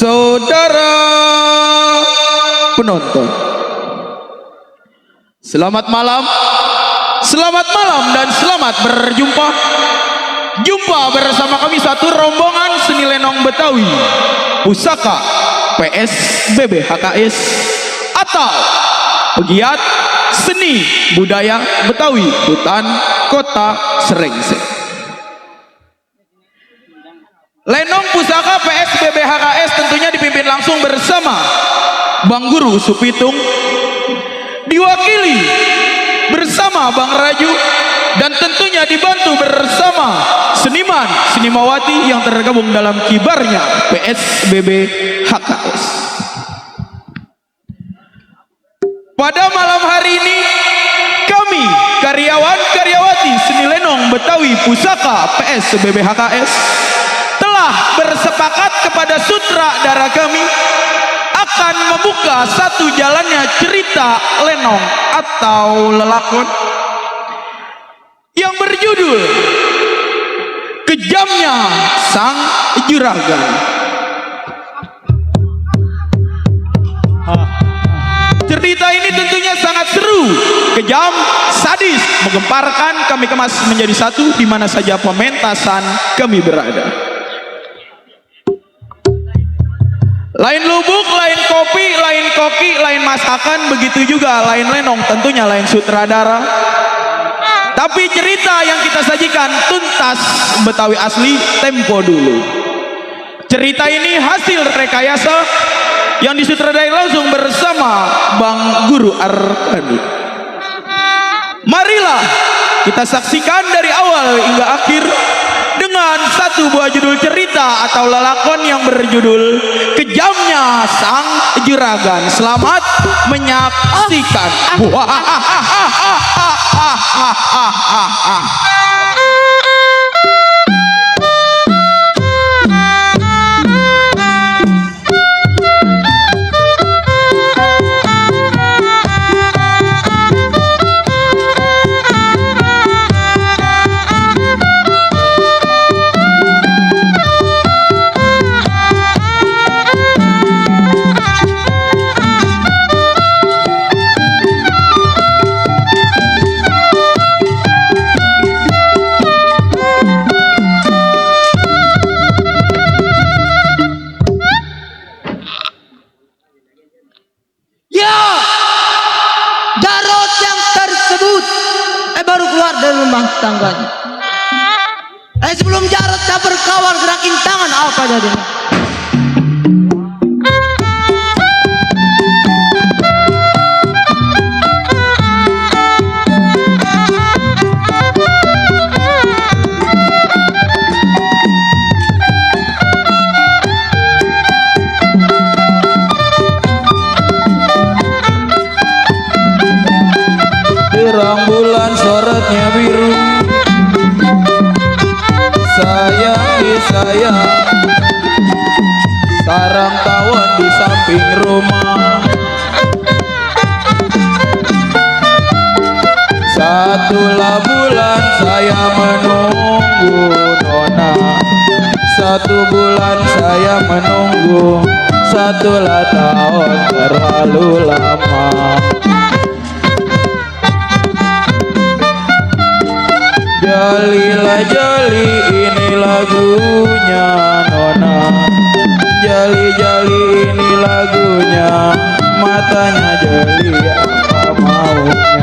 Saudara penonton, selamat malam dan selamat berjumpa. Jumpa bersama kami satu rombongan seni lenong Betawi Pusaka PSBB HKS atau pegiat seni budaya Betawi Hutan Kota Srengseng. Lenong Pusaka PSBB HKS tentunya dipimpin langsung bersama Bang Guru Supitung, diwakili bersama Bang Raju, dan tentunya dibantu bersama seniman senimawati yang tergabung dalam kibarnya PSBB HKS. Pada malam hari ini kami karyawan-karyawati seni lenong Betawi Pusaka PSBB HKS telah bersepakat kepada sutradara kami akan membuka satu jalannya cerita lenong atau lelakon yang berjudul Kejamnya Sang Juragan. Cerita ini tentunya sangat seru, kejam, sadis, menggemparkan. Kami kemas menjadi satu di mana saja pementasan kami berada. Lain lubuk, lain kopi, lain koki, lain masakan, begitu juga lain lenong, tentunya lain sutradara. Tapi cerita yang kita sajikan tuntas Betawi asli, tempo dulu. Cerita ini hasil rekayasa yang disutradarai langsung bersama Bang Guru Arkadi. Marilah kita saksikan dari awal hingga akhir dengan satu buah judul cerita atau lelakon yang berjudul Kejamnya Sang Juragan. Selamat menyaksikan. Baru keluar dari rumah tangganya. Sebelum Jarod tak berkawan, gerakin tangan apa jadinya? Terang bulan sorotnya biru, sayangi sayang, sarang tawon di samping rumah. Satulah bulan saya menunggu nona, satu bulan saya menunggu, satulah tahun terlalu lama. Jalilah jali ini lagunya Nona. Jali jali ini lagunya, matanya jeli apa maunya.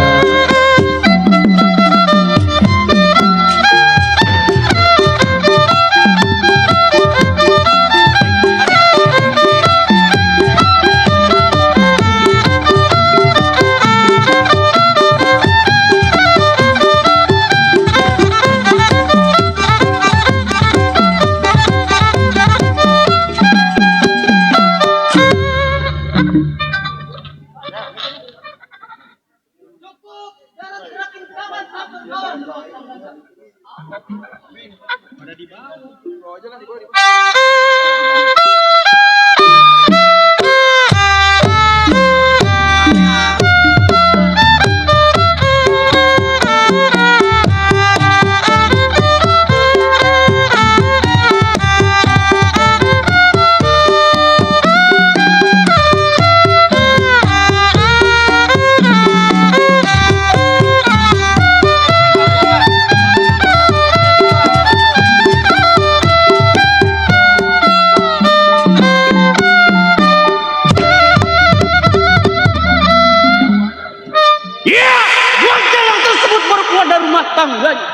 Tangganya.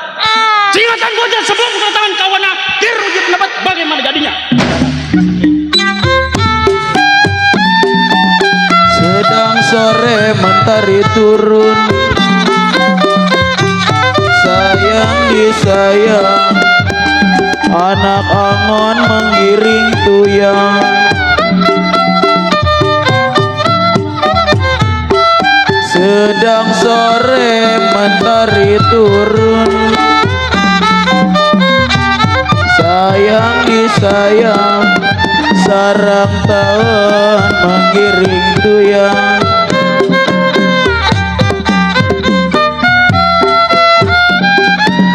Singatan bocah sebelum kedatangan kawannya dirujut dapat bagaimana jadinya. Sedang sore mentari turun, sayang disayang, anak angon menggiring tuyang. Sedang sore mentari turun, sayang disayang, sarang tahun menggiring tuyang.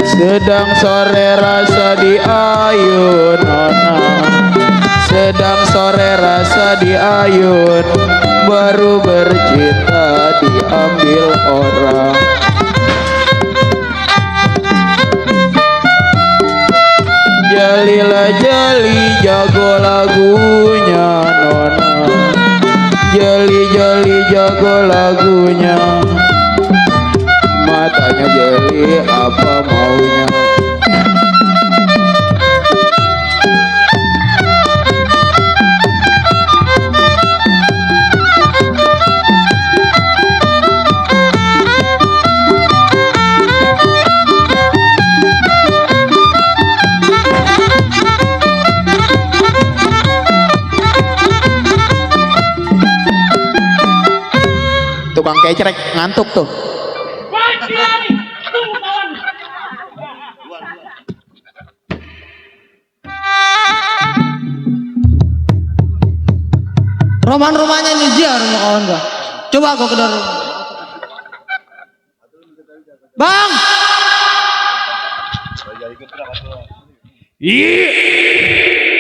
Sedang sore rasa diayun Nona, sedang sore rasa diayun, baru bercinta diambil orang. Jalilah jali jago lagunya Nona, jali jali jago lagunya, matanya jeli apa maunya. Tukang kecerek ngantuk tuh. Roman-romannya ini dia rumah kawan gua. Coba gua ke dalam. Bang. Iya.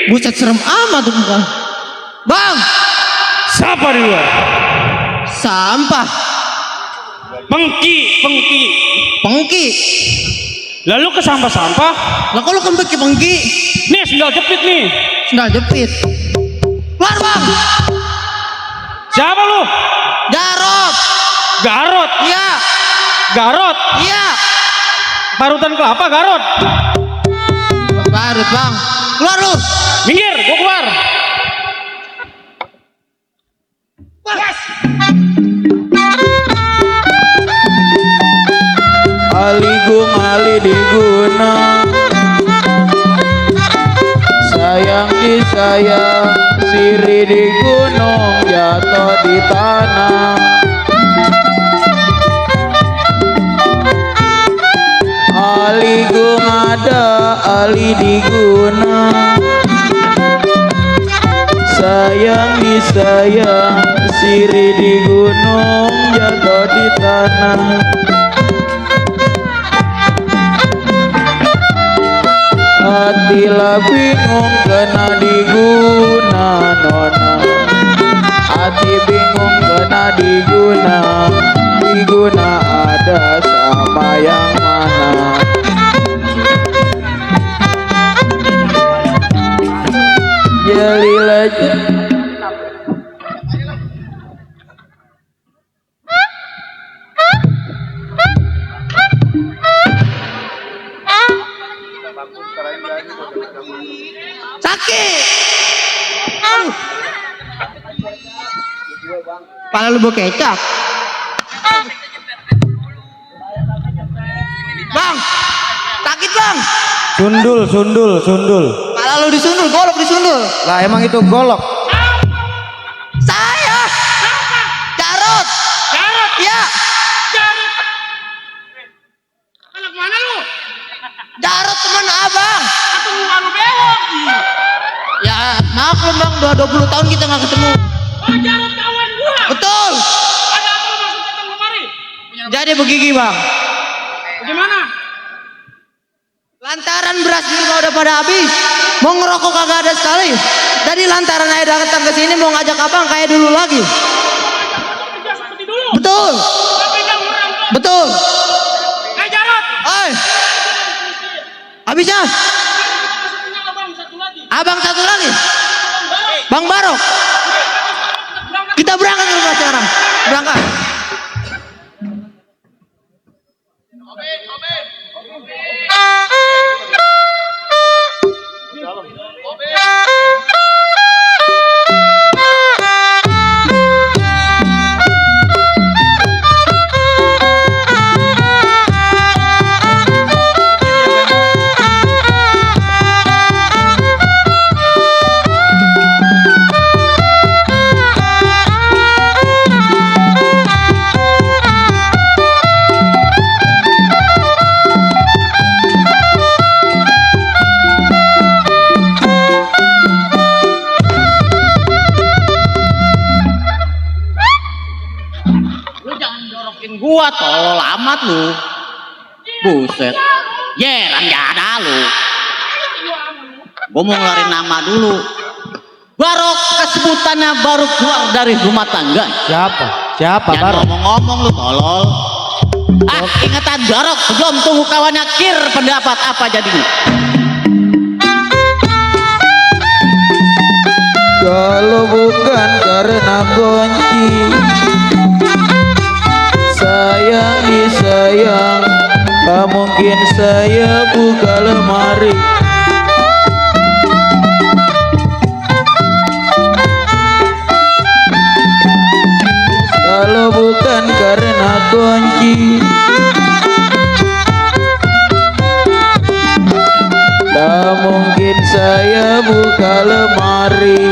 Buset serem amat tuh muka. Bang. Siapa di luar? Sampah. Pengki. Pengki. Lalu ke sampah-sampah. Lah kok lu kembali ke pengki? Nih sendal jepit nih. Sendal jepit. Keluar bang. Siapa lu? Garot. Garot. Iya. Garot. Iya. Parutan kelapa Garot. Garot bang. Keluar lu. Minggir, gua keluar. Aligung ali diguna, sayang disayang, siri di gunung jatuh di tanah. Aligung ada ali diguna, sayang disayang, siri di gunung jatuh di tanah. Hatilah bingung kena diguna Nona, lagi bingung kena diguna ada sama yang mana. Jelilah Sakit. Pala lu bau kecap. Bang, sakit bang. Sundul. Pala lu disundul, golok disundul. Lah emang itu golok. Saya. Jarot. Jarot. Ya, Jarot. Anak mana lu? Jarot teman abang. Atau muka lu bewok? Ya, maklum bang, udah 20 tahun kita nggak ketemu. Oh, Jarot kawan gua. Betul. Ada apa lu masuk datang kemari? Jadi begini bang. Bagaimana? Lantaran beras di rumah udah pada habis, mau ngerokok kagak ada sekali. Jadi lantaran saya datang ke sini mau ngajak abang kayak dulu lagi. Kerja seperti dulu. Betul, Tapi jangan merampok. betul. Jarot. Habisnya, Punya abang satu lagi. abang satu lagi, Bang Barok. Bang Barok. Kita berangkat ke rumah sekarang. Berangkat. Lu jangan jorokin gua, tolol amat lu. Buset. Yeran gak ada lu. Gua mau ngeluarin nama dulu. Barok kesebutannya baru keluar dari rumah tangga. Siapa Jangan Barok? ngomong-ngomong lu tolol. Ingatan Barok sebelum tunggu kawannya kir pendapat apa jadinya. Kalau bukan karena kunci sayang disayang, tak mungkin saya buka lemari. Kalau bukan karena kunci tak mungkin saya buka lemari.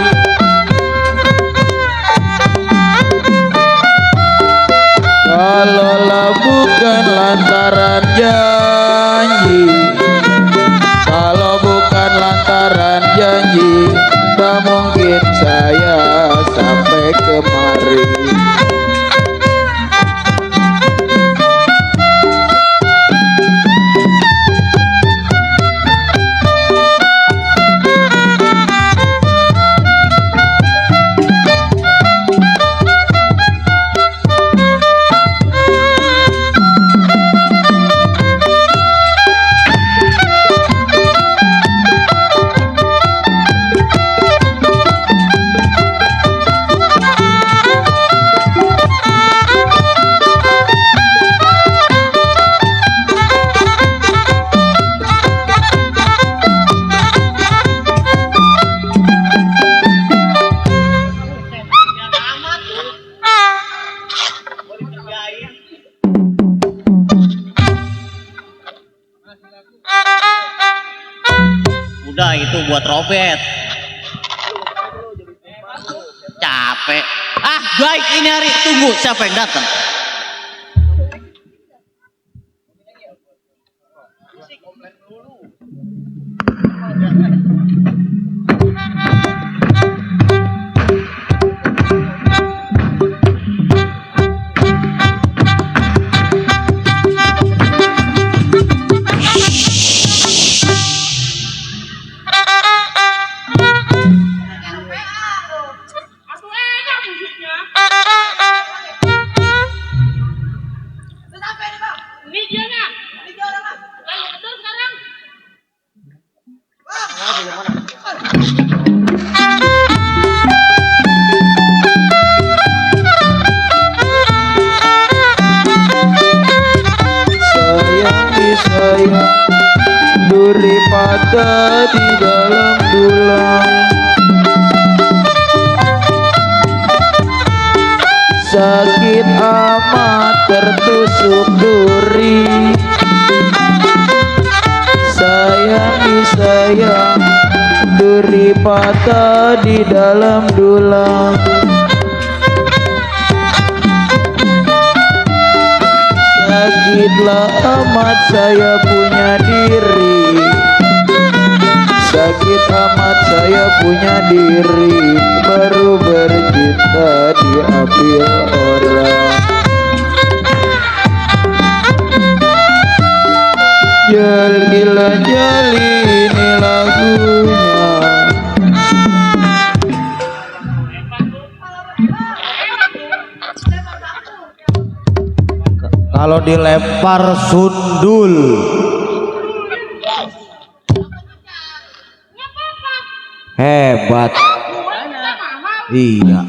Kalaulah bukan lantaran janji, kalau bukan lantaran janji, tak mungkin saya sampai kemari. Udah itu buat Robert. Capek. Baik ini hari tunggu siapa yang datang. Aku enak musiknya. mata di dalam tulang. Sakit amat tertusuk duri. Sayang disayang, duri patah di dalam tulang. Sakitlah amat saya punya diri. Sakit amat saya punya diri. Baru bercinta diambil orang. Jalilah jali ini lagunya. Kalau dilempar sundul. Hebat. Iya.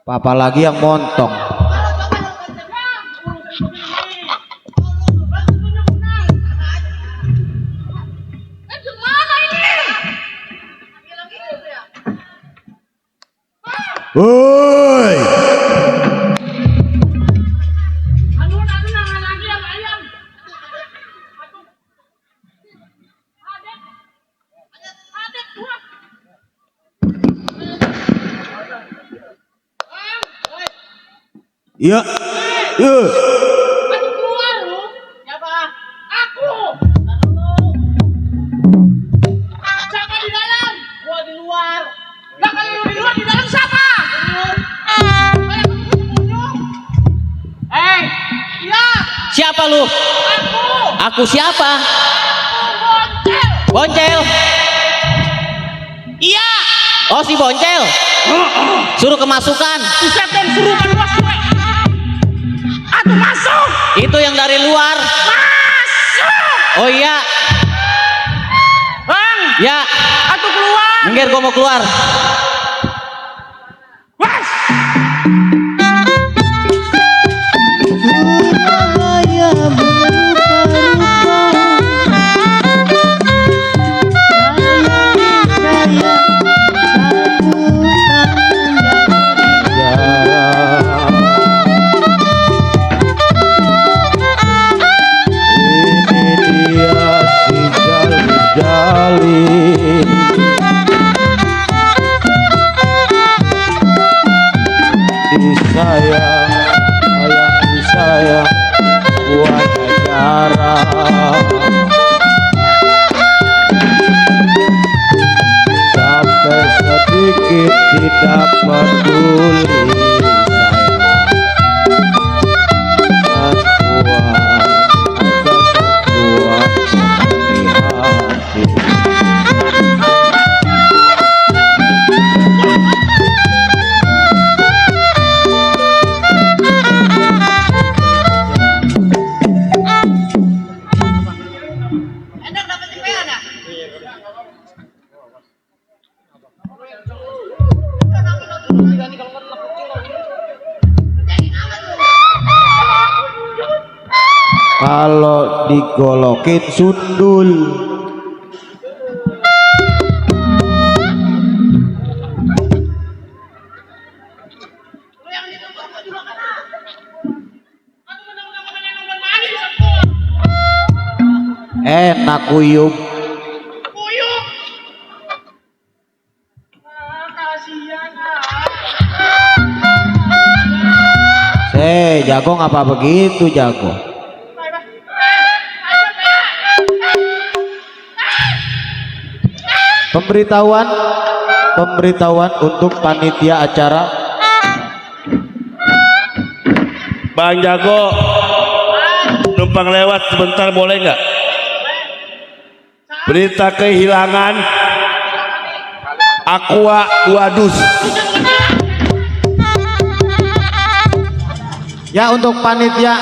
Papa lagi yang montong. Woi. Iya. Iya. Keluar lu. Siapa? Aku. Siapa di dalam? Gua di luar. Lah kalau lu di luar, di dalam siapa? Iya. Siapa lu? Aku. Aku siapa? Boncel. Iya. Oh si Boncel. Suruh kemasukan. Buset dan suruh luas gue. Atuh masuk. Itu yang dari luar. Masuk. Oh iya. Bang. Ya. Atuh keluar. Minggir, gua mau keluar. Was. Surabaya berupa-rupa. Saya disayang, sayang disayang, buat jarak. Sampai sedikit tidak peduli sayang. Kuat di hati. Kalau digolokin sundul. Enak kuyup. Kuyup. Kasihan Jago ngapa begitu jago? Pemberitahuan untuk panitia acara. Bang Jago, numpang lewat sebentar boleh nggak? Berita kehilangan Aqua Duadus. Ya untuk panitia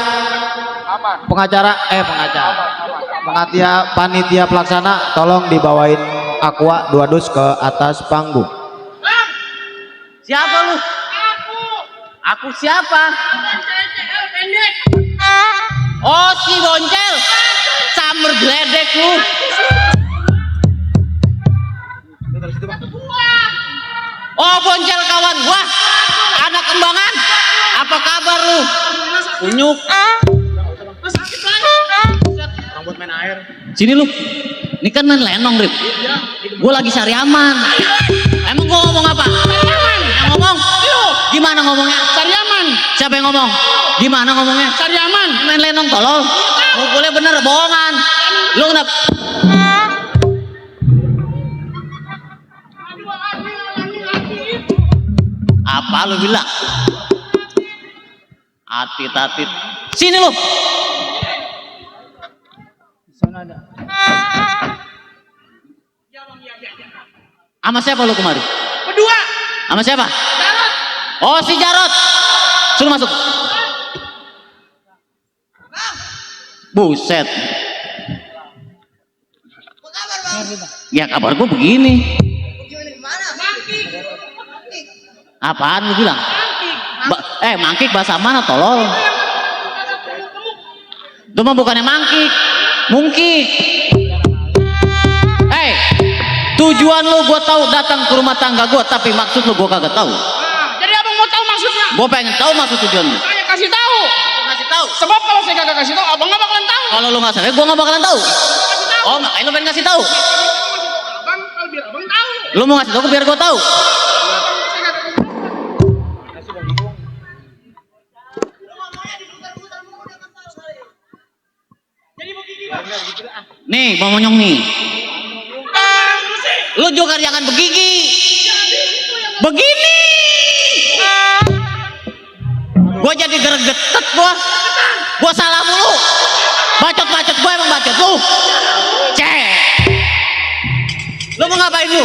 panitia pelaksana tolong dibawain Aqua 2 dus ke atas panggung. Siapa lu? Aku siapa? Oh si Boncel. Samber geledek lu. Oh Boncel kawan gua, anak kembangan. Apa kabar lu? Kunyuk. Sini lu. Ini kan main lenong, Rip. Gua lagi cari aman. Emang gua ngomong apa? Yang ngomong? Gimana ngomongnya? Cari aman. Siapa yang ngomong? Gimana ngomongnya? Cari aman. Main lenong tolol. Mukulnya bener bohongan. Lu kenapa? Apa lu bilang? Atit. Sini lu. Sama siapa lu kemari? Berdua. Sama siapa? Jarot. Oh si Jarot. Suruh masuk. Buset. Ya kabar gua begini. Apaan lu bilang? Mangkik bahasa mana tolol? Itu mah bukannya mangkik, mungkik. Tujuan lu gua tahu datang ke rumah tangga gua, tapi maksud lu gua kagak tahu. Jadi abang mau tahu maksudnya? Gua pengen tahu maksud tujuan lu. Saya kasih tahu. Kasih tahu. Sebab kalau saya kagak kasih tahu, abang nggak bakalan tahu. Kalau lu nggak sadar, gua nggak bakalan tahu. Oh, makanya lu pengen kasih tahu. Abang kalau biar abang tahu. Lu mau ngasih tahu biar gua tahu. Nih, Bang Monyong nih. Lu juga jangan begigi. Begini. Gua jadi gregetet gua. Gua salah mulu. Bacot gua emang bacot lu. Cek. Lu mau ngapain lu?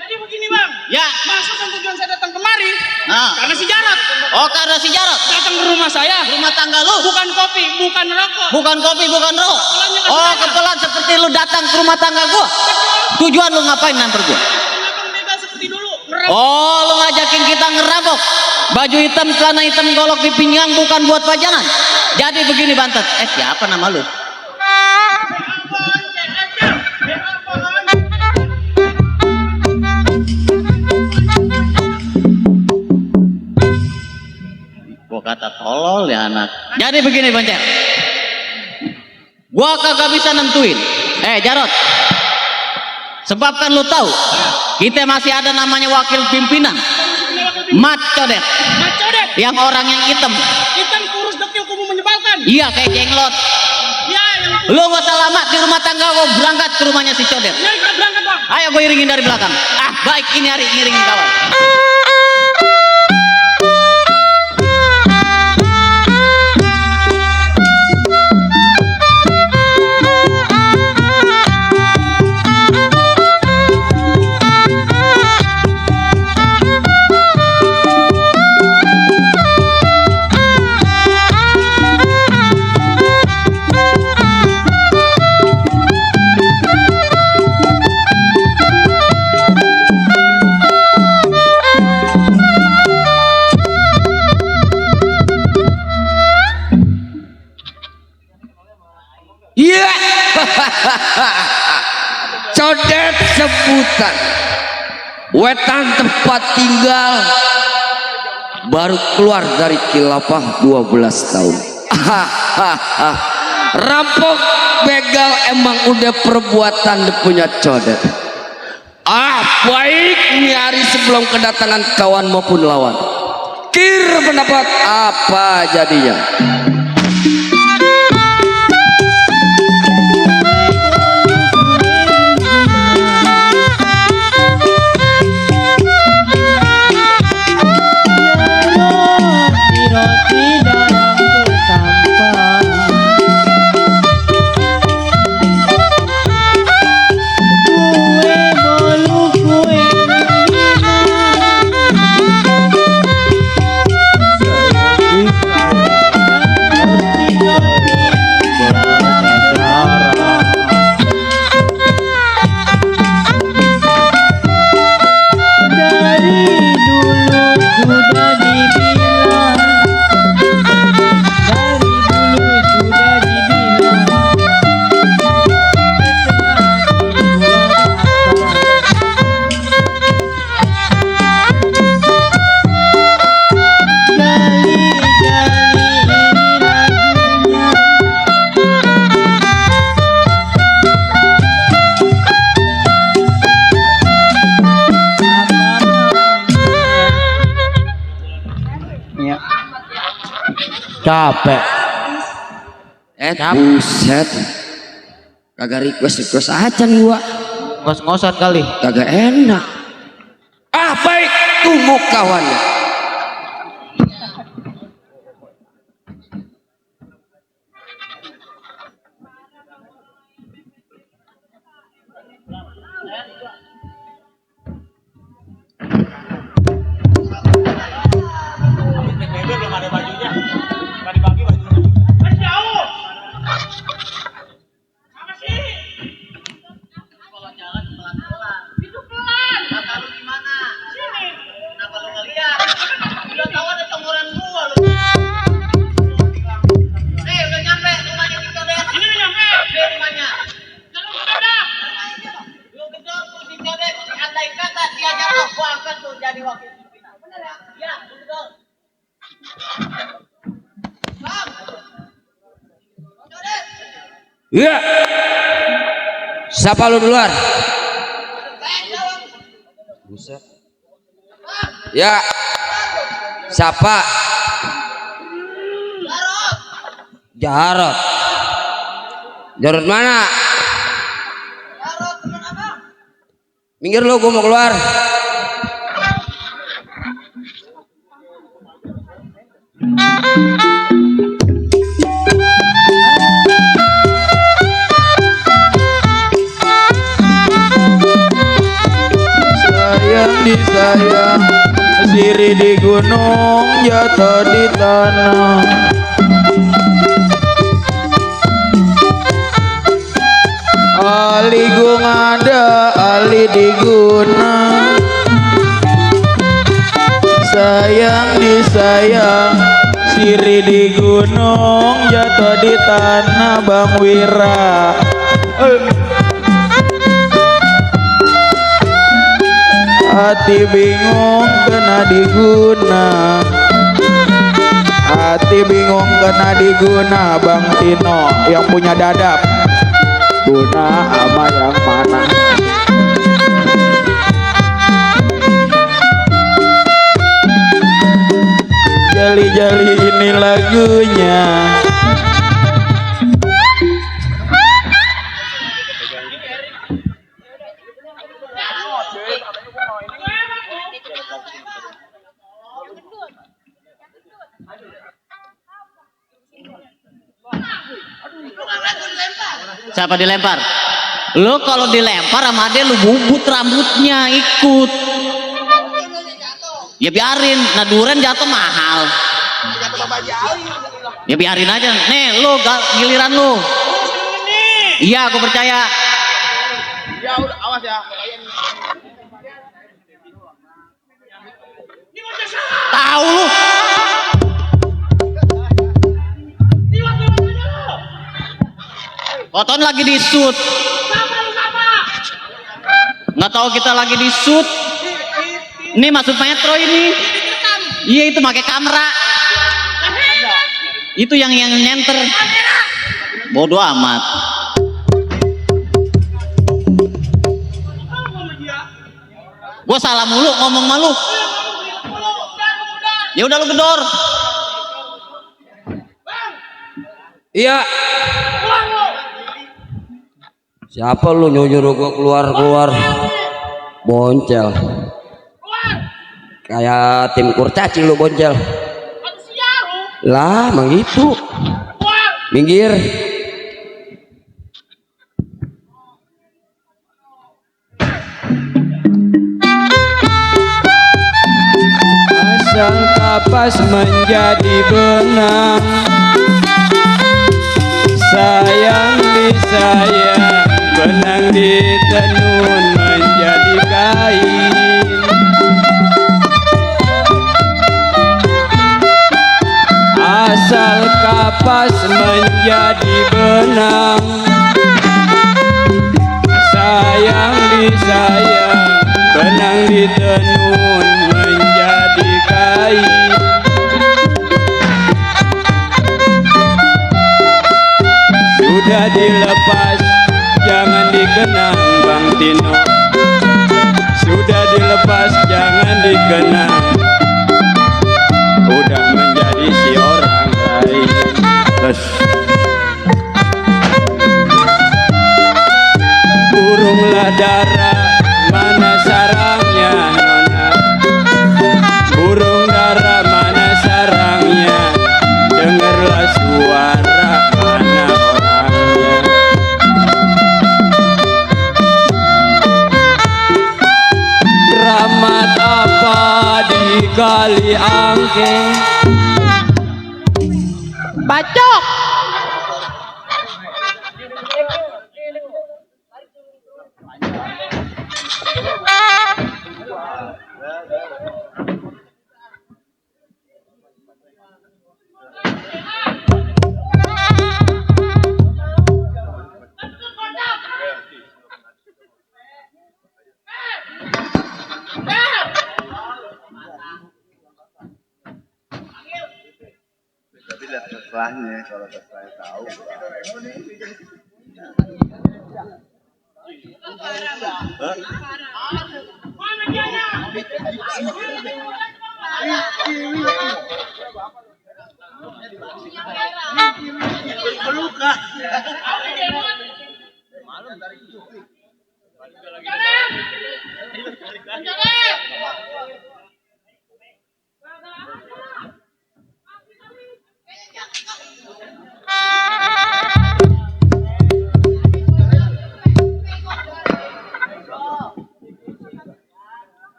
Jadi begini bang. Ya. Maksud dan tujuan saya datang kemari. Nah. Karena si Jarot. Oh, karena si Jarot. Datang ke rumah saya. Rumah tangga lu. Bukan kopi, bukan rokok. Bukan kopi, bukan rokok. Oh, kebetulan seperti lu datang ke rumah tangga gua. Tujuan lu ngapain nampar gua? Abang bebas seperti dulu. Ngerampok. Oh, lu ngajakin kita ngerampok. Baju hitam, celana hitam, golok di pinggang bukan buat pajangan. Jadi begini Bantet. Siapa nama lu? Gua kata tolol ya anak. Jadi begini Boncel. Gua kagak bisa nentuin. Jarot. Sebab kan lu tahu, kita masih ada namanya wakil pimpinan. Mat Codet. Macodet. Yang orang yang hitam. Hitam kurus dekil kumuh menyebalkan. Iya kayak jenglot. Ya yang Lu gak usah lama di rumah tangga, gua berangkat ke rumahnya si Codet. Ya kita berangkat bang. Ayo gue iringin dari belakang. Baik ini hari iringin kawan. Iya. Codet sebutan. Wetan tempat tinggal. Baru keluar dari khilafah 12 tahun. Rampok begal emang udah perbuatan punya Codet. Baik nyari sebelum kedatangan kawan maupun lawan. Kir pendapat apa jadinya? Capek. Buset. Kagak request acan gua. Ngos-ngosan kali. Kagak enak. Baik, tunggu kawannya. Ya. Siapa lu duluan? Buset. Ya. Siapa? Jarot. Jarot mana? Minggir lu, gua mau keluar. Sayang disayang, siri di gunung, jatuh di tanah. Ali gung ada, ali diguna. Sayang disayang, siri di gunung, jatuh di tanah. Bang Wira. Hati bingung kena diguna, hati bingung kena diguna. Bang Tino yang punya dadap, guna ama yang mana? Jali-jali ini lagunya. Siapa dilempar? Lu kalau dilempar sama dia lu bubut rambutnya ikut. Ya biarin, nah duren jatuh mahal. Ya biarin aja. Nih lu giliran lu. Iya aku percaya. Ya udah awas ya. Tahu lu. Oton lagi di shoot. Nggak tahu kita lagi di shoot. Ini masuk metro ini. Iya itu pakai kamera. Itu yang nyenter. Bodoh amat. Gua salah mulu ngomong malu. Ya udah lu gedor. Iya. Siapa lu nyuruh gua keluar? Boncel. Kayak tim kurcaci lu boncel. Lah, emang gitu. Minggir. Asal kapas menjadi benang, sayang disayang, benang ditenun menjadi kain. Asal kapas menjadi benang, sayang disayang, benang ditenun menjadi kain. Sudah dilepas, jangan dikenang Bang Tino. Sudah dilepas, jangan dikenang. Udah menjadi si orang lain. kali angking. Bacok.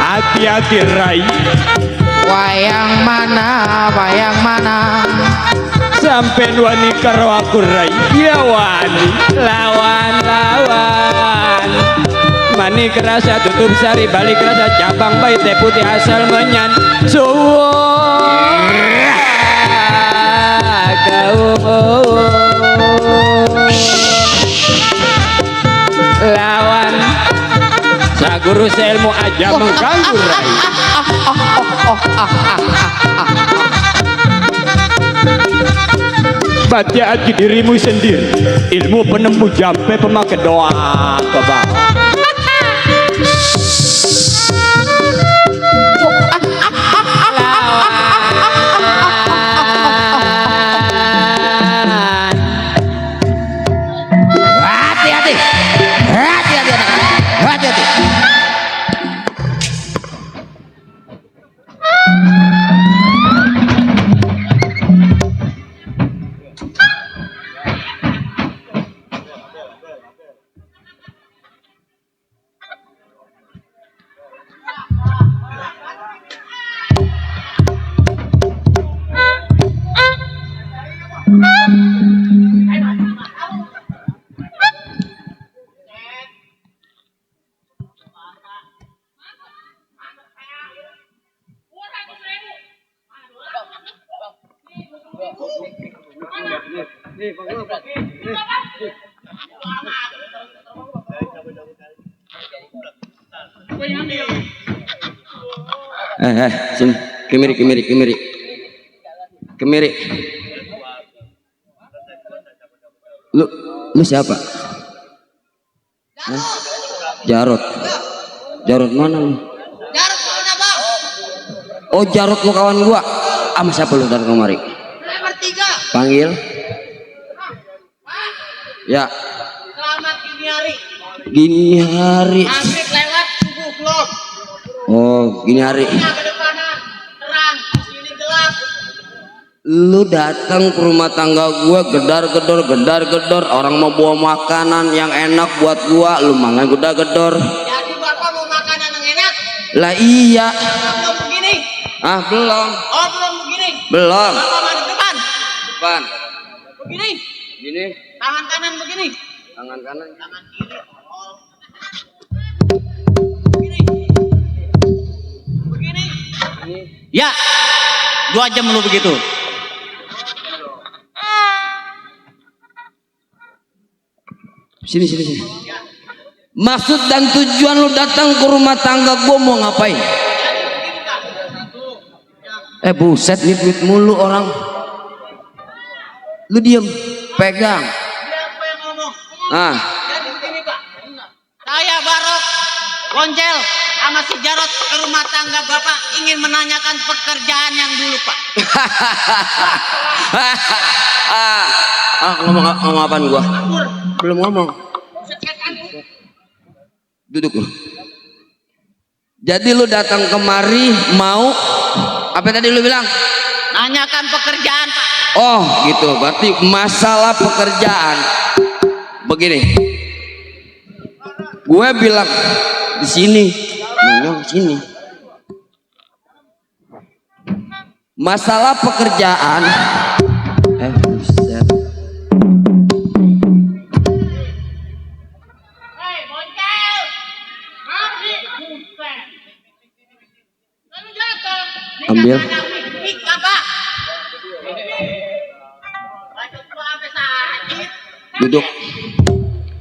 Hati-hati Rai, Wayang mana? sampai wani karo aku Rai. Ya wani, lawan. Mani kerasa tutup sari, balik rasa cabang bayi teh putih asal menyan. Lawan saguru selmu aja mengganggu Rai. Baca hati dirimu sendiri, ilmu penemu jampe pemakai doa ke bawah. Hati-hati. Sini, kemiri. Lu siapa? Hah? Jarot mana lu? Jarot mana bang? Oh Jarot lu kawan gua. Sama siapa lu datang kemari? Nomor 3. Panggil. Ya. Selamat Gini hari. Maghrib lewat subuh belum. Oh gini hari. Ke depanan terang, sini gelap. Lu datang ke rumah tangga gua gedar-gedor, orang mau bawa makanan yang enak buat gua, lu mangan gedar-gedor. Jadi bapak mau makanan yang enak? Lah iya. Belum begini. Ah belum. Oh belum begini. Belum. Bapak maju depan. Depan. Begini. Gini. Tangan kanan begini. Tangan kanan. Tangan kiri. Oh. Begini. Begini. Ya, 2 jam lu begitu. Sini. Maksud dan tujuan lu datang ke rumah tangga gua mau ngapain? Buset nih duit mulu orang. Lu diem, pegang. Siapa yang ngomong? Ah, Jadi begini Pak, saya Barok Loncel sama si Jarot ke rumah tangga Bapak ingin menanyakan pekerjaan yang dulu Pak. ngomong apaan gua? Belum ngomong. Duduk lu. Jadi lu datang kemari mau apa tadi lu bilang? Nanyakan pekerjaan Pak. Oh gitu, berarti masalah pekerjaan. Begini, gue bilang di sini, nanya di sini. Masalah pekerjaan. Buset. Hei Boncel, mari buset. Lalu jatuh. Ambil. Ika Pak. Bacot gua sampai sakit. Duduk.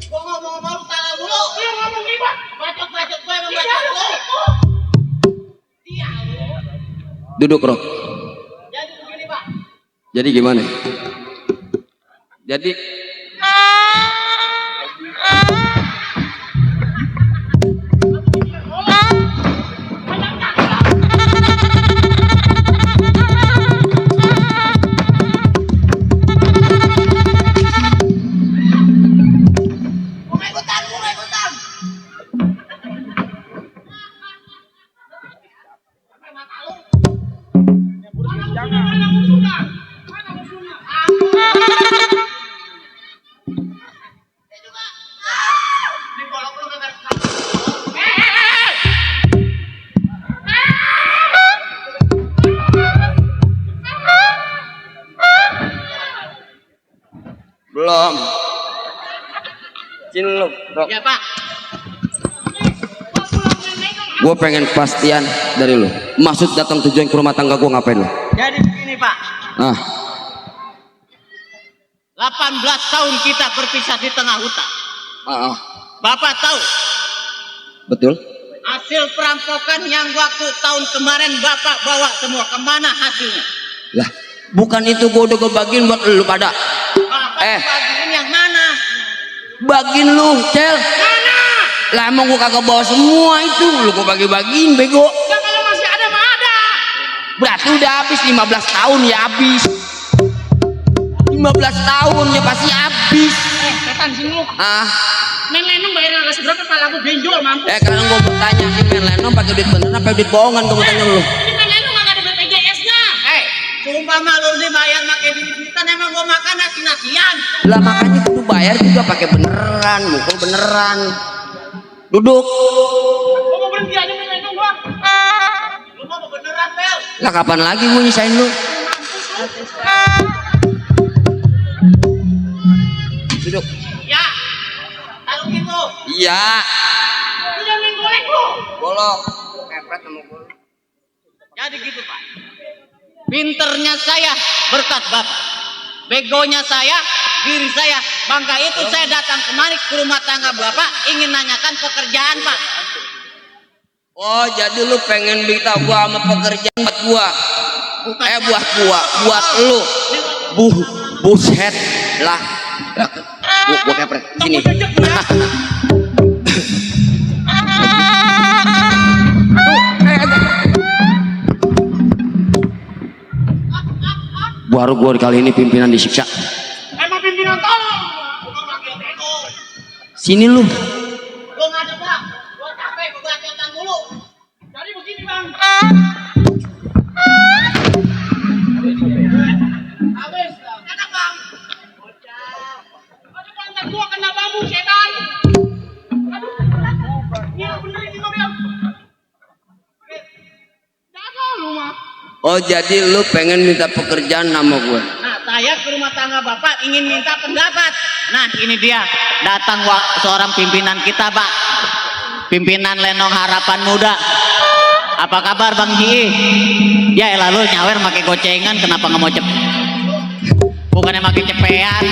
Gua ngomong sama lu salah mulu. Lu ngomong gimana? Bacot gua emang bacot lu. Iya. Duduk Rok. Jadi begini Pak. Jadi gimana? Jadi Gua ikutan. belum. Sini lu, Rok. Ya Pak. Gue pengen kepastian dari lu. Maksud datang tujuan ke rumah tangga gue ngapain lu? Jadi begini Pak. Ah, 18 tahun kita berpisah di tengah hutan. ah. Bapak tahu Betul. hasil perampokan yang waktu tahun kemarin Bapak bawa semua kemana hasilnya? Lah, bukan itu gue udah gue bagiin buat lu pada. Bapak bagiin yang mana? Bagiin lu, Cel. Mana? Lah emang gue kagak bawa semua itu. Lu gue bagi-bagiin, bego. Ya kalau masih ada mah ada. Berarti udah habis 15 tahun ya habis. 15 tahun ya pasti habis. Setan sini lu. Ah, Main lenong bayar nggak seberapa kalau aku benjol mampu. sekarang gue bertanya nih main lenong pakai duit beneran apa duit bohongan gue tanya lu. Ini main lenong nggak ada BPJS-nya. Sumpah mah lu dibayar pakai duit-duitan emang gua makan nasi-nasian. Lah makanya kudu bayar juga pakai beneran, mukul beneran. Duduk. Gua mau berhenti aja main lenong gua. Lu mau beneran, Bel? Lah kapan lagi gue nyisain lu? Duduk. Ya. Kalau gitu. Iya. Lu jangan main golek lu. Bolok. Kepret sama gue. Jadi gitu Pak. Pinternya saya berkat Bapak. Begonya saya, diri saya. Bangga itu saya datang kemari ke rumah tangga Bapak ingin nanyakan pekerjaan Pak. Oh, jadi lu pengen minta gua sama pekerjaan buat gua. Bukan Buat gua, buat lu. Buset lah. Gua kepret. Sini. Baru gua kali ini pimpinan disiksa. Emang pimpinan tolong. Gua panggil bego. Sini lu. Gua nggak ada Pak. Gua capek kebacotan dulu. Jadi begini Bang. Habis. Kata Bang. Bocah. Aduh pantat gua kena bambu setan. Aduh. Iya bener ini mobil. Jaga lu mah. Oh, jadi lu pengen minta pekerjaan sama gua. Nah, saya ke rumah tangga Bapak ingin minta pendapat. Nah, ini dia. Datang seorang pimpinan kita, Pak. Pimpinan Lenong Harapan Muda. Apa kabar, Bang Ji? Ya, lalu nyawer pakai gocengan, kenapa nggak mau cepet? Bukannya pakai cepean.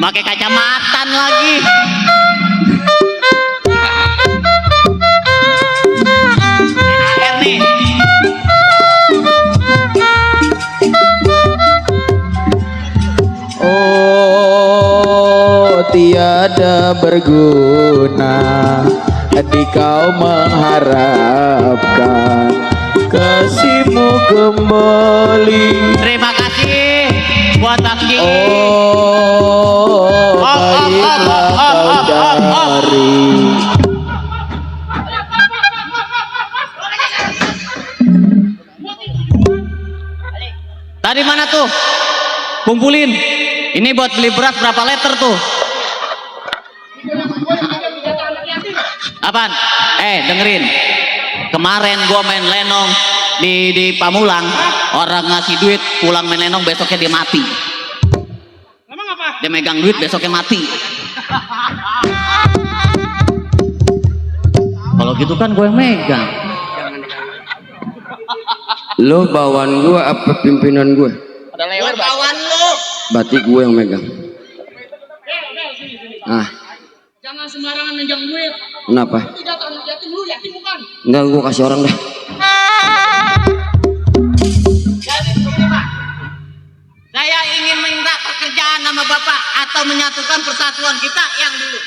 Pakai kacamatan lagi. Air nih. tiada berguna di kau mengharapkan kasihmu kembali. Terima kasih buat Bang Ji. Oh, baiklah kau cari. Tadi mana tuh? Kumpulin. Ini buat beli beras berapa liter tuh? Apaan? Dengerin. Kemarin gua main lenong di Pamulang, orang ngasih duit, pulang main lenong besoknya dia mati. Emang apa? Dia megang duit besoknya mati. Kalau gitu kan gue yang megang. Lo bawaan gue apa pimpinan gue? Ada lewat kawan lu. Berarti gue yang megang. Ah, Jangan sembarangan nenjang duit. kenapa? Tidak anak yatim, lu yatim bukan? Enggak, gue kasih orang deh. Saya ingin minta pekerjaan sama Bapak atau menyatukan persatuan kita yang dulu.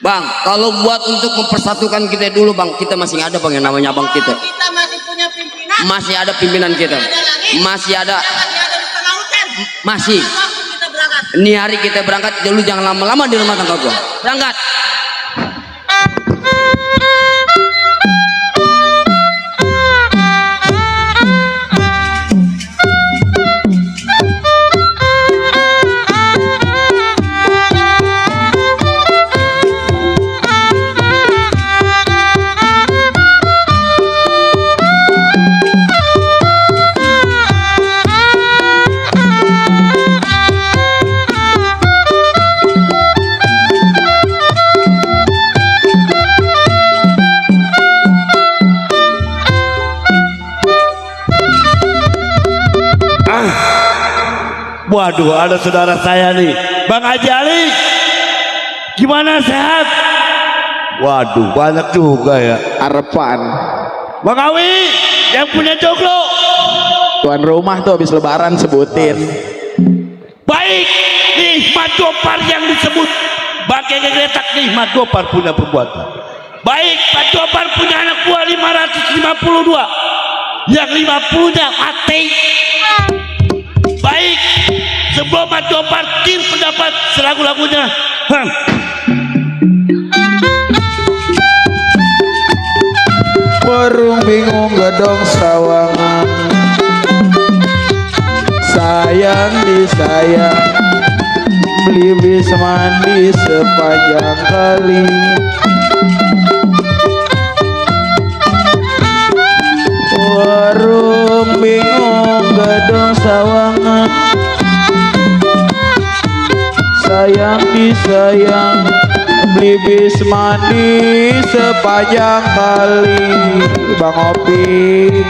Bang, kalau buat untuk mempersatukan kita dulu bang, kita masih ada bang yang namanya bang kita. Kita masih punya pimpinan. Masih ada pimpinan kita. Masih ada. Kita masih ada di tengah hutan. Masih. Waktu kita berangkat. Ini hari kita berangkat, dulu jangan lama-lama di rumah tangga gua. Berangkat. Waduh, ada saudara saya nih, Bang Haji Ali. Gimana, sehat? Waduh, banyak juga ya. Arepan. Bang Awi, yang punya joglo. Tuan rumah tuh habis lebaran sebutin. Baik, nih Madopar yang disebut bangkai geletak nih, Madopar punya perbuatan. Baik, Madopar punya anak buah 552. Yang 50-nya mati. Baik, sebelum Madopar kin pendapat selagu-lagunya. Warung bingung gedong sawangan, sayang disayang, beli bis mandi sepanjang kali. Warung bingung gedong sawangan, sayang disayang, beli bis mandi sepanjang kali. Bang Opik,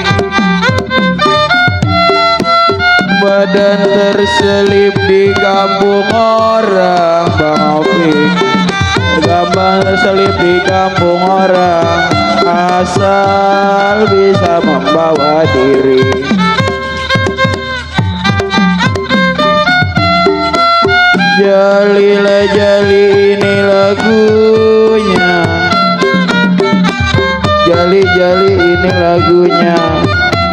badan terselip di kampung orang. Bang Opik, gampang terselip di kampung orang, asal bisa membawa diri. Jali lah jali, ini lagunya. Jali jali, ini lagunya.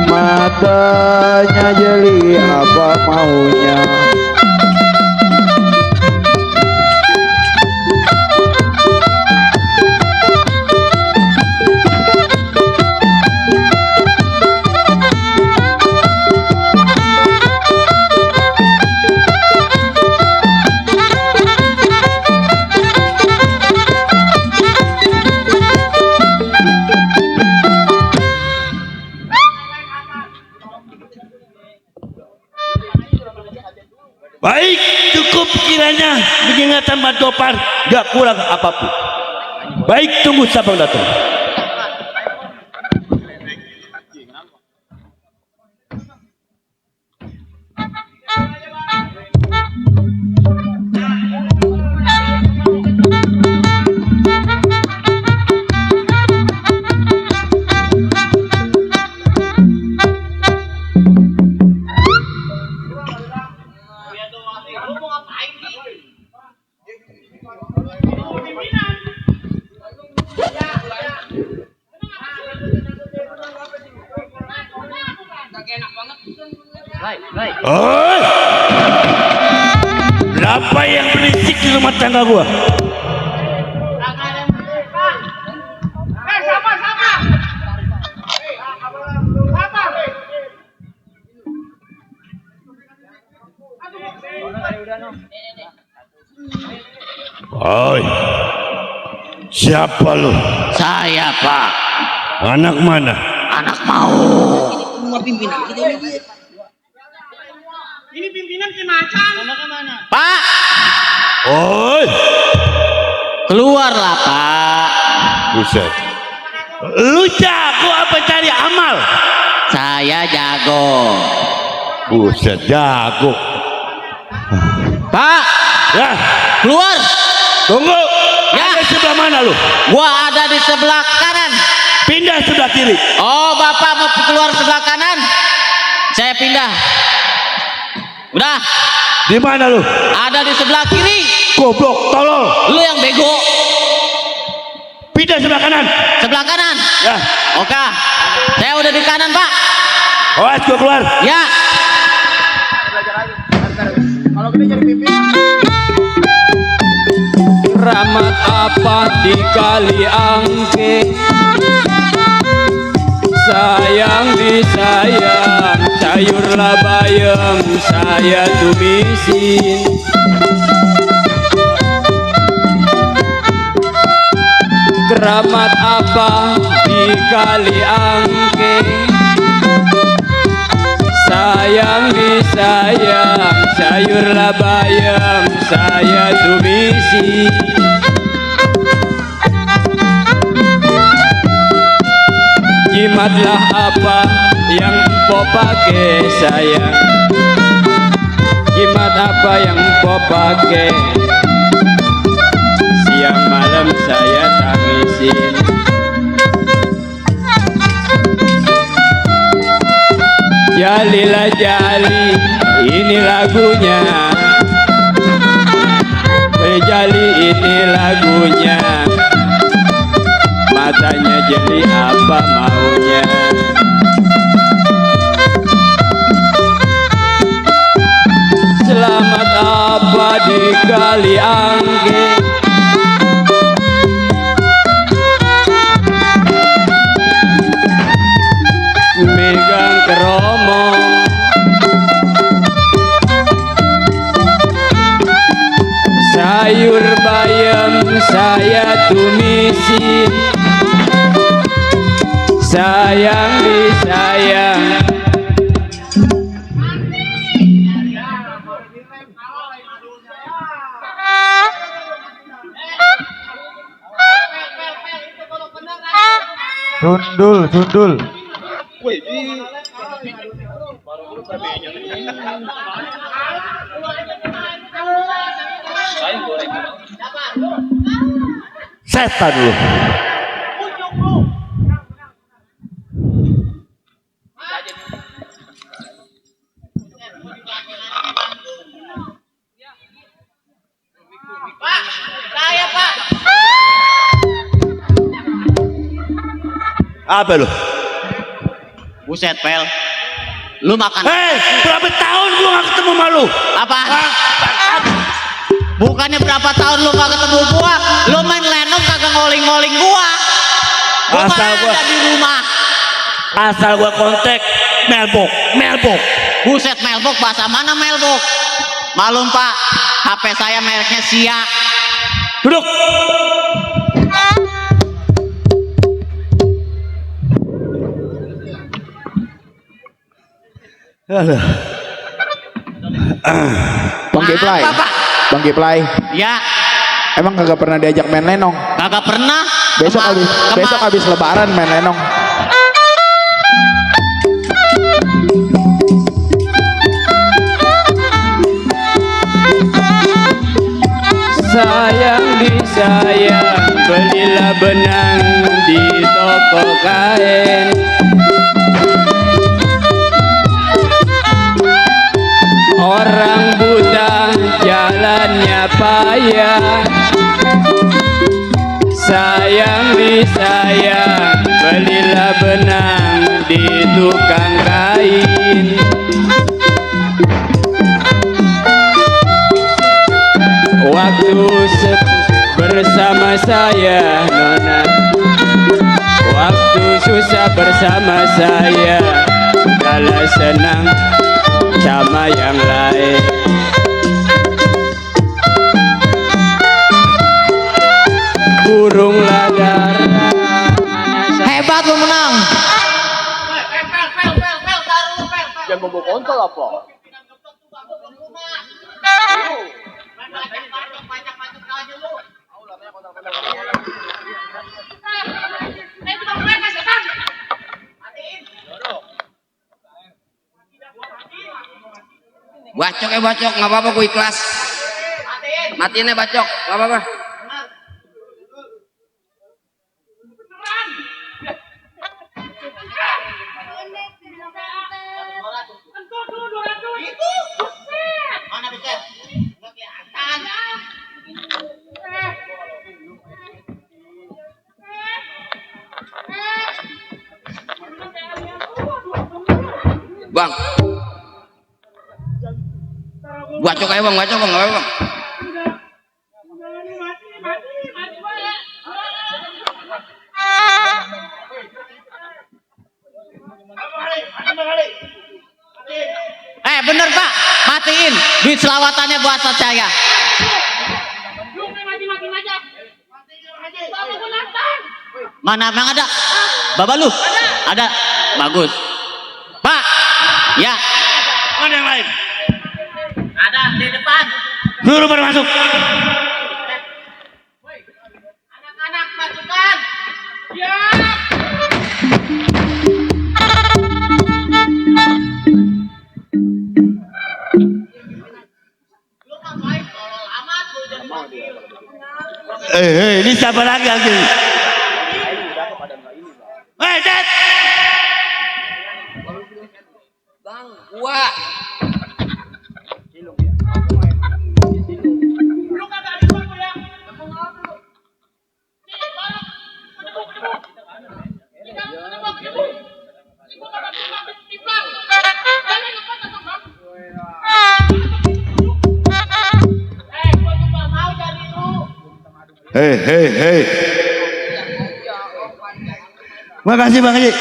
Matanya jeli, apa maunya. Baik, cukup kiranya mengingatkan Madopar, gak kurang apapun. Baik, tunggu sabang datang. Oi! Berapa yang berisik di rumah tangga gua? Oi, siapa lu? Saya, Pak. Anak mana? Anak mau. Rumah pimpinan kita ini dia. Ini pimpinan ke Macan. Pak, Oi, keluarlah, Pak. buset. Lu jago apa cari amal? Saya jago. Buset, jago. Pak, Ya, keluar. tunggu. Ya. Ada sebelah mana lu? Gua ada di sebelah kanan. Pindah sebelah kiri. Oh, Bapak mau keluar sebelah kanan? Saya pindah. Udah, Di mana lu? ada di sebelah kiri. Goblok, tolol. Lu yang bego. Pindah sebelah kanan. Sebelah kanan. Ya, Oke. Saya udah di kanan, Pak. awas gua keluar. Ya. Keramat apa di kali angke, sayang disayang, sayurlah bayam saya tumisin. Keramat apa di kali angke, sayang disayang, sayurlah bayam saya tumisi. Jimatlah apa yang empok pakai sayang, jimat apa yang empok pakai, siang malam saya tangisin. Jalilah jali, ini lagunya. Jali ini lagunya. Matanya jeli apa maunya. Selamat apa di kali angke, megang keromong, sayur bayam saya tumisin, sayang disayang. Sundul, sundul. Setan lu. Pak, saya, Pak. Apa lu? Buset, Pel. Lu makan Hei, berapa tahun gua gak ketemu sama lu? apa? Bukannya berapa tahun lu gak ketemu gua, lu main lenong kagak ngoling-ngoling gua. Gua Asal mah gua- ada di rumah. Asal gua kontak Melbok, Melbok. Buset, Melbok, bahasa mana Melbok? Malum, Pak, HP saya mereknya Sia. Duduk. Aduh. Bang Geplay. Apa, Pak? Bang Geplay. Ya, Emang kagak pernah diajak main lenong? kagak pernah. Besok habis lebaran main lenong. Sayang disayang, belilah benang di toko kain. Orang buta jalannya payah, sayang disayang, belilah benang di tukang kain. waktu bersama saya nona, waktu susah bersama saya, kalau senang sama yang lain. Burung ladar Hebat lu menang. Jangan bobo kontol apa? Bacok bacok, nggak apa-apa, gue ikhlas. Matiin bacok, nggak apa-apa. Mana bisa? Nggak kelihatan. Bang, bacok aja bang, bacok bang, nggak apa-apa bang. Bener Pak, matiin. Duit selawatannya buat saya. Mana yang ada? Baba lu? Ada. Bagus. Pak, ya. Mana yang lain? Ada di depan. Suruh pada masuk. Anak-anak masukkan. Ya. Ini siapa lagi? Dad. Bang, gua. Hei. Makasih Bang Haji.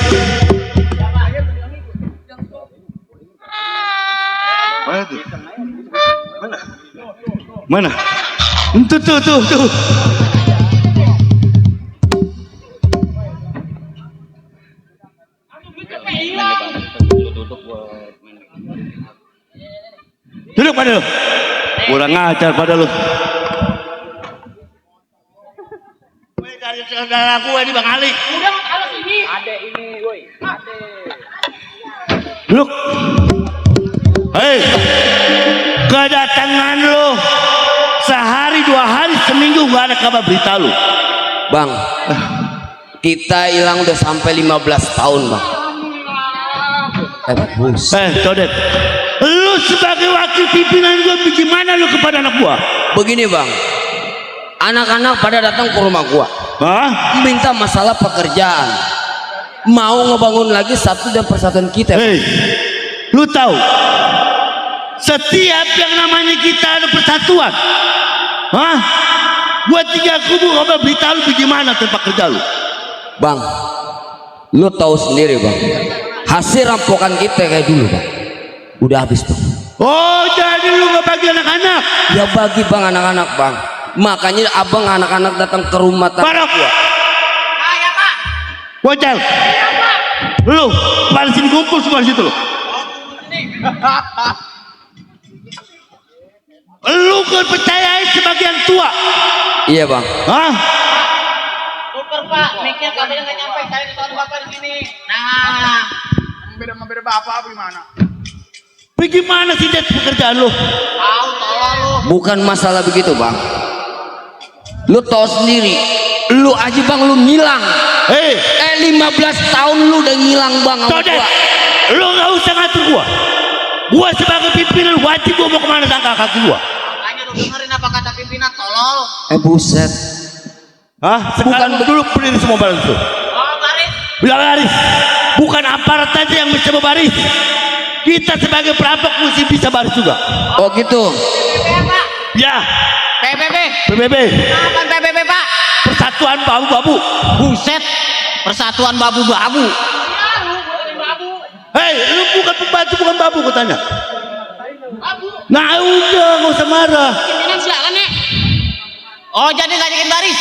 Mana tuh? Mana? Tuh. Duduk pada lu. Kurang ngajar pada lu. Dari saudara gue di Bang Ali. Udah kalau sini. Ada ini, woi. Duduk. Hei, kedatangan lo sehari 2 hari seminggu gak ada kabar berita lu. Bang, kita hilang udah sampai 15 tahun bang. Codet, lu sebagai wakil pimpinan gue bagaimana lu kepada anak gua? Begini bang, anak-anak pada datang ke rumah gua. Hah? Minta masalah pekerjaan, mau ngebangun lagi satu dan persatuan kita. Hei, lu tahu setiap yang namanya kita ada persatuan, hah? Buat 3 kubu kabar berita lu bagaimana tempat kerja lu? Bang, lu tahu sendiri bang, hasil rampokan kita kayak dulu bang, udah habis bang. Oh, jadi lu gak bagi anak-anak? Ya bagi bang anak-anak bang, makanya abang anak-anak datang ke rumah tangga gua. Ya Pak. Bocel, lu pada sini kumpul semua di situ lu. Lu kepercayaan sebagai yang tua. Iya bang. Hah? Super Pak, mic-nya kabelnya nggak nyampe, saya ditaruh Bapak di sini. Nah, Beda Bapak gimana? Bagaimana sih det pekerjaan lu? tahu tolong lu. Bukan masalah begitu bang, lu tahu sendiri, lu aja bang lu ngilang. Hei, 15 tahun lu udah ngilang bang sama Codet, gua. lu gak usah ngatur gua. Gua sebagai pimpinan wajib gua mau kemana sangka kaki gua. Makanya lu dengerin apa kata pimpinan, tolol. Buset. Hah? Sekarang dulu berdiri semua baris lu. Oh, baris. Bilang baris. Bukan aparat aja yang bisa berbaris. Kita sebagai perampok mesti bisa baris juga. Oh gitu. Ya Pak. Ya, PBB. PBB. Apaan PBB, Pak? Persatuan Babu-Babu. Buset. Persatuan babu-babu. Hei, lu bukan pembantu, bukan babu katanya. Nah udah, nggak usah marah. Pimpinan silakan ya. Oh, jadi ngajakin baris.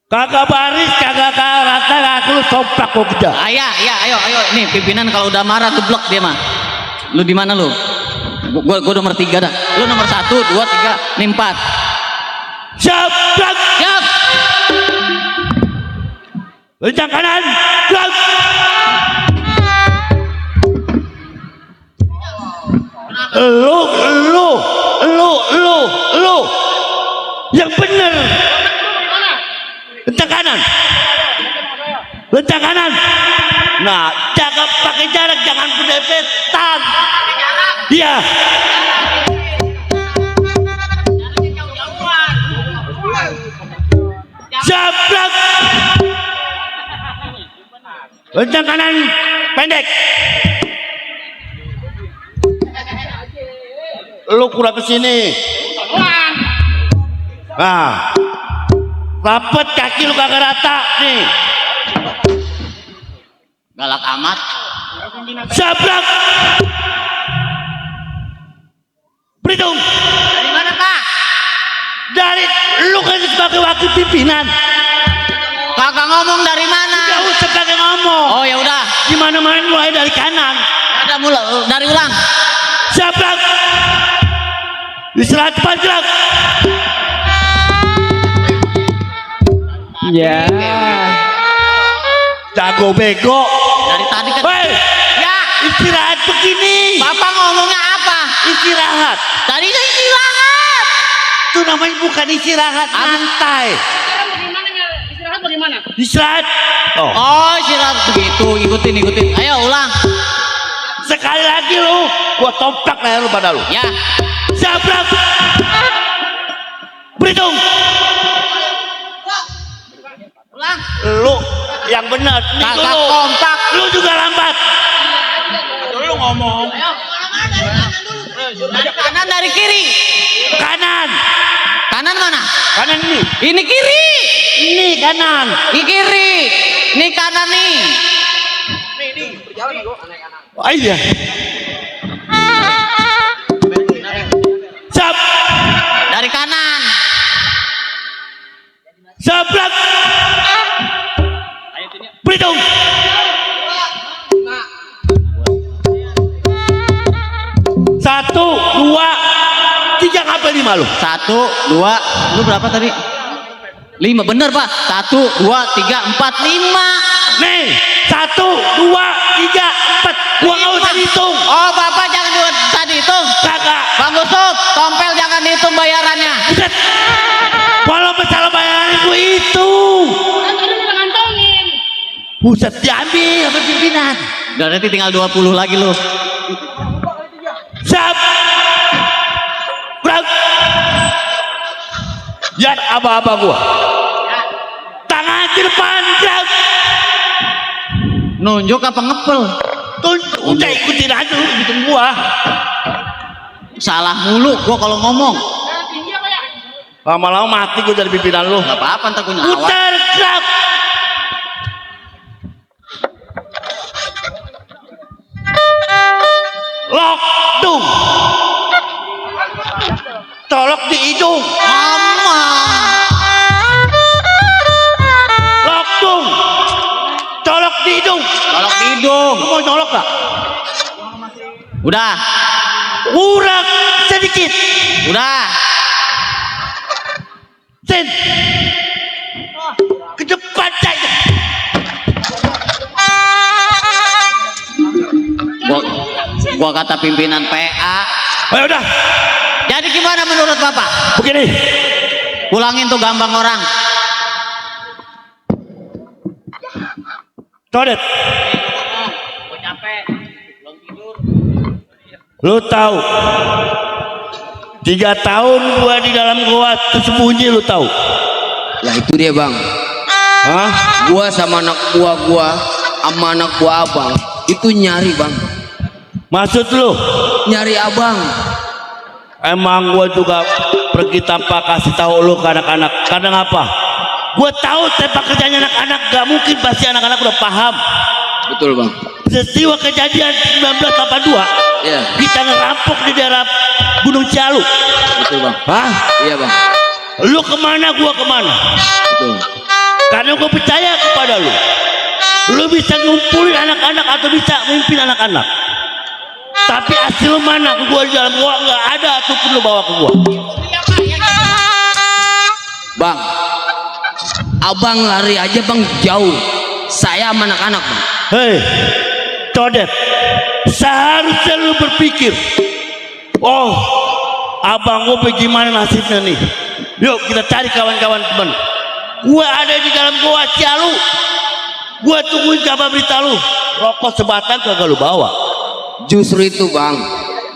Kagak baris, kagak rata, aku lu somplak gua kejar. Iya, ayo. Nih pimpinan kalau udah marah geblok dia mah. Lu di mana lu? Gua nomor 3 dah. Lu nomor 1, 2, 3, nih 4. Somplak. Siap. Lencang kanan. Blok. Lu. Yang bener. Lencang kanan. Lencang kanan. Nah, jaga pakai jarak, jangan berdepetan. Iya. Jablak. Lencang kanan pendek. Lu kurang kesini. Nah, rapet kaki lu kagak rata nih. Galak amat. Jablak. Berhitung. Dari mana, Pak? Dari lu kan sebagai wakil pimpinan. Kakak ngomong dari mana? Gak usah kagak ngomong. Oh, ya udah. Gimana main mulai dari kanan. Ada dari ulang. Jablak. Istirahat cepat gerak. Ya. Jago bego. Dari tadi kan. Hei, Ya, istirahat begini. Bapak ngomongnya apa? Istirahat. Tadi saya istirahat. Itu namanya bukan istirahat, santai. Sekarang bagaimana ya? Istirahat bagaimana? Istirahat. Oh, Oh, istirahat begitu. Ikutin. Ayo ulang. sekali lagi lu, gua tomplak leher lu pada lu. Ya. Jablak. Berhitung. Ulang. Lu yang benar. Nih Kakak dulu. kompak. Lu juga lambat. Lu ngomong. Dari kanan, dari kiri. Kanan. Kanan mana? Kanan ini. Ini kiri. Ini kanan. Ini kiri. Ini kanan nih. Oh iya. Sab. Dari kanan. Jablak. Berhitung. Satu, dua, tiga, ngapa 5 lu? 1, 2. Lu berapa tadi? 5. Bener, Pak. 1, 2, 3, 4, 5. Nih, 1, 2, 3, 4. Gua nggak usah hitung. Oh, Bapak jangan usah dihitung. Kagak. Bang Gusuk, tompel jangan dihitung bayarannya. Buset. Kalau masalah bayaran gua hitung. Kan tadi udah ngantongin. Buset, diambil sama pimpinan. Berarti tinggal 20 lagi lu. Sab. Brak. Lihat aba-aba gua. Tangan di depan, gerak. Nunjuk apa ngepel? Tuh, udah ikutin aja lu, ikutin gua. Salah mulu gua kalau ngomong. Tinggi apa ya? Lama-lama mati gua dari pimpinan lu. Gak apa-apa, ntar gua nyawat. Putar, gerak. Lok, dung. Tolok di hidung. Mama. Lok, dung. Colok di hidung. Tolok hidung. Lu mau nyolok gak? Udah. Urak sedikit. Udah. Sen. Ke depan saja. Gua kata pimpinan PA. Ayo udah. Jadi gimana menurut Bapak? Begini. Pulangin tuh gambang orang. Todet. Gua capek. Belum tidur. Lu tahu 3 tahun gua di dalam gua tersembunyi, lu tahu? Lah itu dia bang. Hah? Gua sama anak buah gua sama anak buah abang itu nyari bang. Maksud lu? Nyari abang. Emang gua juga pergi tanpa kasih tahu lu ke anak-anak. Karena apa? Gua tahu tempat kerjanya anak-anak gak mungkin pasti anak-anak udah paham. Betul bang. Peristiwa kejadian 1982 Iya. kita ngerampok di daerah Gunung Cialu. Betul bang. Hah? Iya bang. Lu kemana, gua kemana? Betul. Karena gua percaya kepada lu. Lu bisa ngumpulin anak-anak atau bisa memimpin anak-anak. Tapi hasil mana? Gua di dalam gua nggak ada ataupun lu bawa ke gua. Bang, abang lari aja bang jauh. Saya sama anak-anak bang. Hei, Codet, seharusnya lu berpikir, oh, abang gua bagaimana nasibnya nih? Yuk kita cari kawan-kawan teman. Gua ada di dalam gua Cialu. Gua tungguin kabar berita lu. Rokok sebatang kagak lu bawa. Justru itu bang,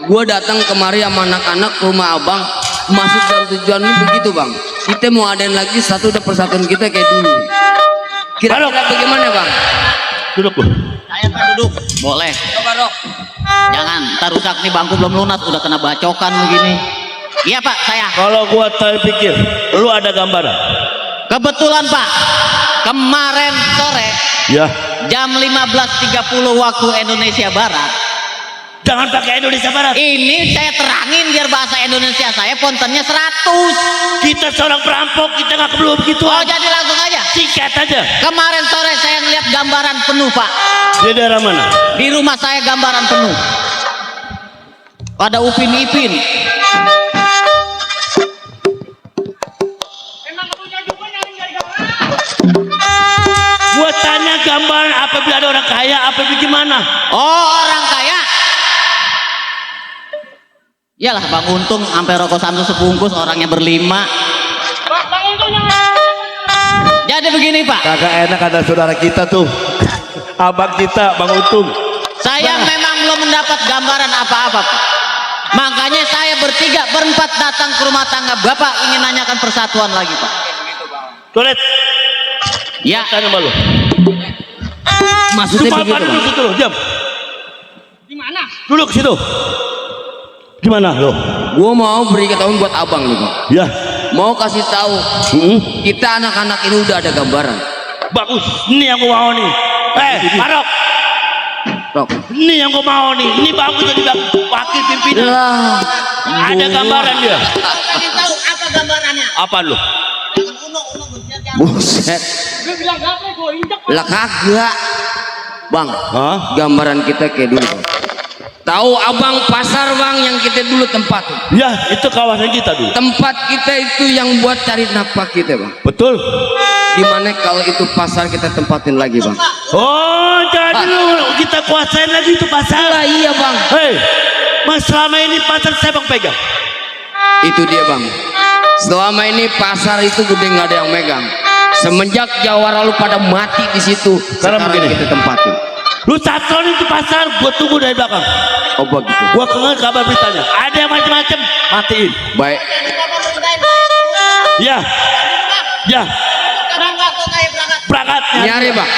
gue datang kemari sama anak-anak ke rumah abang. Maksud dan tujuannya begitu bang. Kita mau adain lagi satu persatuan kita kayak dulu. Kira-kira bagaimana bang? Duduk lu. Saya tak duduk. Boleh. Coba dok. Jangan, ntar rusak nih bangku belum lunas udah kena bacokan begini. Iya Pak, saya. Kalau gua pikir, lu ada gambaran. Kebetulan Pak, kemarin sore Ya. jam 15.30 waktu Indonesia Barat. Jangan pakai Indonesia Barat. Ini saya terangin biar bahasa Indonesia saya pontennya 100. Kita seorang perampok, kita nggak perlu begitu. Oh jadi langsung aja. Singkat aja. Kemarin sore saya ngeliat gambaran penuh Pak. Di daerah mana? Di rumah saya gambaran penuh. Ada Upin Ipin. Gua tanya gambaran apabila ada orang kaya, apa bagaimana? Oh orang kaya. Iyalah Bang Untung sampai rokok satu sebungkus orangnya berlima. Jadi begini Pak. Kagak enak ada saudara kita tuh. Abang kita, Bang Untung. Saya memang belum mendapat gambaran apa-apa Pak. Makanya saya berempat datang ke rumah tangga Bapak ingin nanyakan persatuan lagi Pak. Toilet. Ya. Tanya sama lu. Maksudnya Cuma begitu duduk bang. situ lu, diam. Di mana? Duduk situ. Gimana lo? Gue mau beri ketahuan buat abang nih bang. Ya. Mau kasih tahu kita anak-anak ini udah ada gambaran. Bagus. Ini yang gua mau nih. Parok. Rok. Ini yang gua mau nih. Ini bagus jadi wakil pimpinan. Lah. Ada gambaran dia. Ingin tahu apa gambarannya? Apa lu? Buset. Lah kagak. Bang, Hah? gambaran kita kayak dulu bang. Tahu abang pasar bang yang kita dulu tempatin. Ya, itu kawasan kita dulu. Tempat kita itu yang buat cari nafkah kita bang. Betul. Gimana kalau itu pasar kita tempatin lagi bang? Oh, jadi lu kita kuasain lagi itu pasar. Lah iya bang. Hei, mas selama ini pasar saya bang pegang. Itu dia bang. Selama ini pasar itu gede nggak ada yang megang. Semenjak Jawara lu pada mati di situ, sekarang begini. kita tempatin. Lu catron itu pasar, gua tunggu dari belakang. Oh begitu. Gua kenal kabar beritanya. Ada yang macam-macam, matiin. Baik. Ya, ya. Berangkat tuh saya berangkat. Berangkat. Nyari bang.